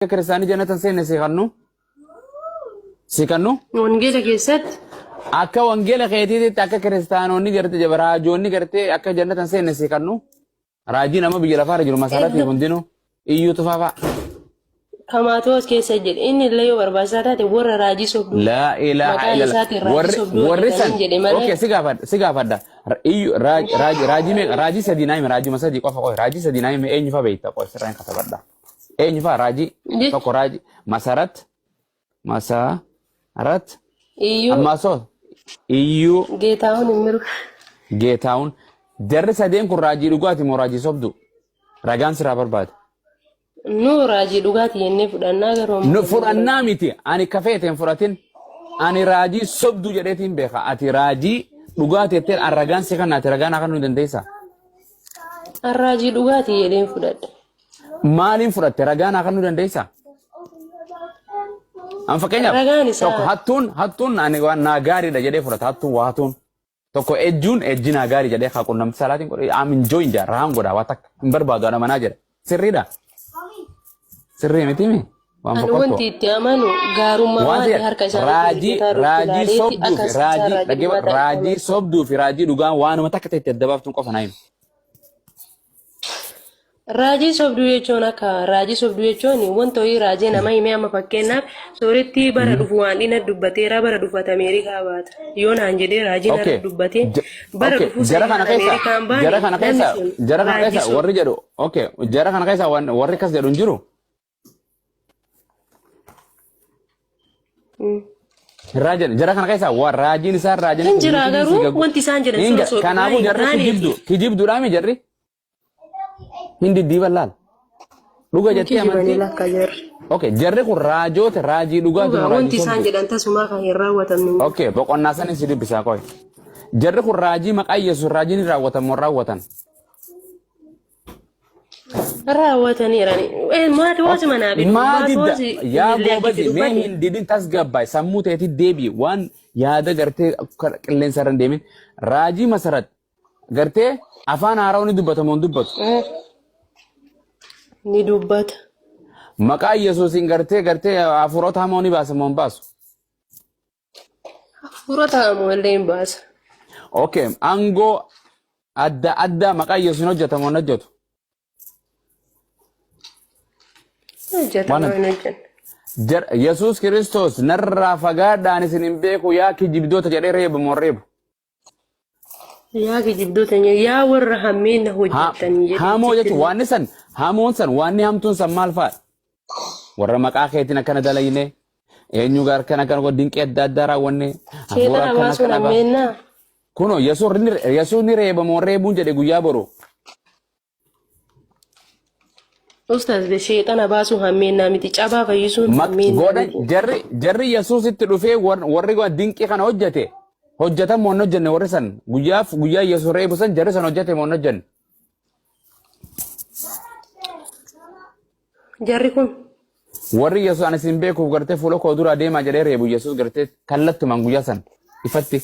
Kiristaanii jannata hin seenne si kannu? Si kannu? Wangeela keessatti Akka wangeela keetiitti akka kiristaanonni gartee raajoonni gartee akka jannata hin seenne si kannu? Raajii nama biyya lafaarra jiru masarratti Iddoo- hundinuu iyyuu tufaa fa'a. Kamaatoos keessa jedhe inni illee yoo barbaachisaa taate warra raajii sobduu Laa ilaaha maqaa illallah. isaatiin raajii Warri sobduu warri san hojjetaniin jedhe malee okay si gaafadha si gaafadha. Iyyu raajii raajii raajii meeqa raajii sadii naa himi raajuma sadii qofa qofa raajii sadii naa himi eenyu fa beekta qofa sirraan katabadha. Eenyu fa raajii Jechi- tokko raajii masarat masarat iyyuu ammaasoo iyyuu Geetaahun hin miru. Geetaawun jarri sadeen kun raajii dhugaati moo raajii sobdu ragaan siraa barbaada. Nu raajii dhugaati jennee fudhannaa garuu ammoo Nu fudhannaa miti ani kafeete hin fudhatin ani raajii sobduu jedheetiin beeka ati raajii dhugaati jetteen an ragaan si kanna ati ragaan akka nu dandeessa. An raajii dhugaati jedheen fudhadhe. Maaliin fudhatte ragaan akka nu dandeessa? An fakkeenyaaf Ragaan isaa- tokko hattuun hattuun ani waan naa gaariidha jedhee fudhata hattuun waa hatuun tokko ejjuun ejji naa gaarii jedhee haa qunnamti salaatiin godhe am enjoying jaa rahaan godha waa takka hin barbaadu ana manaa jedha sirriidha sirrii miti mi waan Ani fokkottu. wanti itti amanu gaarummaa Waan waan ta'eef harka isaanii raajii hojjetaa jiru raajii ilaaleeti sobduu akka fi isaan raajii raajii dhaggeeffadhu dhugaa ta'e raajii sobduu fi raajii dhugaan waanuma takka ta'e itti adda baaftuun qofa naa himi. Raajii sobduu jechuun akka raajii sobduu jechuun wanta wayii raajee nama himee amma fakkeenyaaf sooretti bara dhufu waan dhina dubbateera bara dhufu ati Ameerikaa baata yoo naan jedhee raajii Okay. narra dubbatee bara Okay. dhufu Jara kana sanii keessa Ameerikaan baane jara kana namni keessa sun jara kana raajii keessa sobduu. warri jedhu okay jara kana keessa warri akkas jedhu hin jiru. Raajan jara kana keessa waa raajiin isaan raajan Hin jira garuu wanti isaan jedhan sun osoo dhugaa Kanaafuu hin jarri taane kijibdu kijibduudhaami jarri hin diddiiban laal. Dhuga jettee kijibanii amantii. lakka jarri. Okay jarri kun raajoota raajii dhugaati Dhugaa moo wanti raajii isaan sobdu. jedhan tasumaa kan hin raawwatamne. hin jiru. Okay boqonnaa sanin si dubbisaa qoy. Jarri kun raajii maqaa Yesuus raajiin hin raawwatan moo hin raawwatan? Raawwataniirani. Maatoosi manaa bitu. Maa didda Maatoosi yaa illee goobazi akkitti mee dubbate. hin didin tasgabbaay sammuu teetii deebi'i waan yaada gartee qilleensa irra hin deemin raajii masarat gartee afaan haarawa ni dubbata moo hin dubbatu Ni dubbata. maqaa yesuusiin gartee gartee hafuurota hamoo ni baasa moo hin baasu Hafuurota hamoo illee hin baasa. Okay aangoo adda addaa maqaa yesuusiin hojjeta moo hin hojjetu Hojjeta Waan moo hin hojjenne. Yesuus Kiristoos narraa fagaadhaan isin hin beeku yaa kijibdoota jedhee reebu moo hin reebu Yaa kijibdoota yaa warra hammeena hojjettanii jedhee Hamoo sitti jechuun waan san hamoon san waan hamtuun san maal fa'a? Warra maqaa keetiin akkana dalayne eenyu gar akkana akkana godhe dinqii adda addaa raawwanne hafuura Seexana akkana baasuun akkana baas. hammeennaa. Kunoo Yesuus ni reeba moo reebuun jedhe guyyaa boru. Ustaaz seexana baasuun hammeennaa miti cabaa fayyisuun hammeennaa Godhan miti. jarri jarri Yesuusitti dhufee warri dinqii kana hojjete hojjetan moo hin hojjenne warri san guyyaaf guyyaa Yesuus reebu san jarri san hojjete moo hin hojjenne. Jarri kun Warri Yesuus ani isin beekuuf gartee fuula koo duraa deemaa jedhee reebu Yesuus gartee kallattumaan guyyaa san ifatti.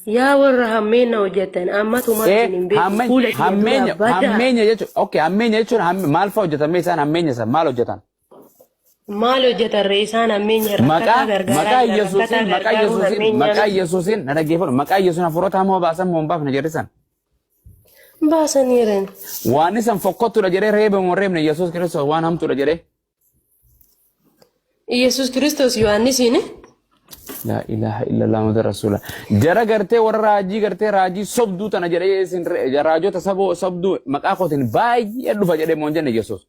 Yaa warra hammeenya hojjetan ammatumaa isin hin beeku fuula kiyya Hammeenya duraa badaa. hammeenya jechuun okay hammeenya jechuun maal fa'a hojjetan mee isaan hammeenya san maal hojjetan? Maal hojjetan ree isaan hammeenya Maqaa rakkataa gargaaraa maqaa jira Yesuusiin rakkataa maqaa gargaaruun Yesuusiin hammeenya maqaa miti. Yesuusiin na dhaggeeffadhu maqaa Yesuusiin hafuurota hamoo baasan moo hin baafne jedhe san. Baasaniiran. Waan isan fokkottuudha jedhee reebe moo hin reebne Yesuus Kiristoos waan hamtuudha jedhee. Yesuus Kiristoos Yohaannisiin Laa ilaaha illallah Muhammad rasuula. Jara gartee warra raajii gartee raajii sobduu tana jedhee isin raajota saboo sobduu maqaa kootiin baay'ee dhufa jedhee moo hin jenne Yesuus.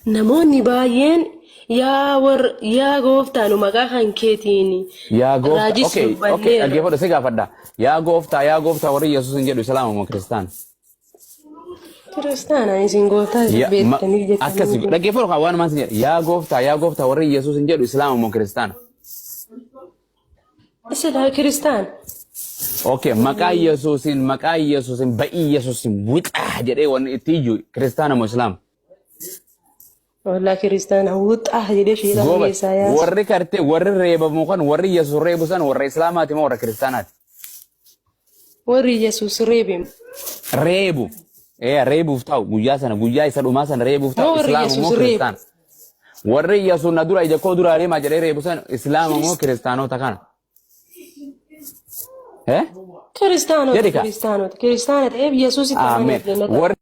Namoonni baay'een yaa warra yaa gooftaa nu maqaa kan keetiin Yaa gooftaa raajis okay okay dubbanneerra. dhaggeeffadhu si gaafadha. Yaa gooftaa yaa gooftaa warri Yesuus hin jedhu islaama moo kiristaana? Kiristaana isin gooftaa isin Ya, ma, beektaniif jettanii akkasi miti. dhaggeeffadhu kan waan maal sin jedhu yaa gooftaa yaa gooftaa warri Yesuus hin jedhu islaama moo kiristaana? Isin kiristaana. Okay maqaa Yesuusiin maqaa Yesuusiin ba'ii Yesuusiin wixaa jedhee wanni itti iyyu kiristaana moo islaama? Wallaa kiristaana wuxaa jedhee sheexana Gooba keessaa yaasa. warri kartee warri reebamu kan warri Yesuus reebu san warra islaamaati moo warra kiristaanaati? Warri Yesuus reebe. Reebu. Ee, reebuuf taa'u guyyaa sana, guyyaa isa dhumaa sana reebuuf Moo taa'u warri Islaama Yesuus moo reebu? kiristaana? Warri Yesuus na dura ija koo dura adeemaa jedhee reebu sana Islaama moo kiristaanota kana? Eh? Kiristaanota. Jedhi kaa. Kiristaanota. Kiristaana ta'eef Yesuusitti Ameen. amaneef jannata. Warri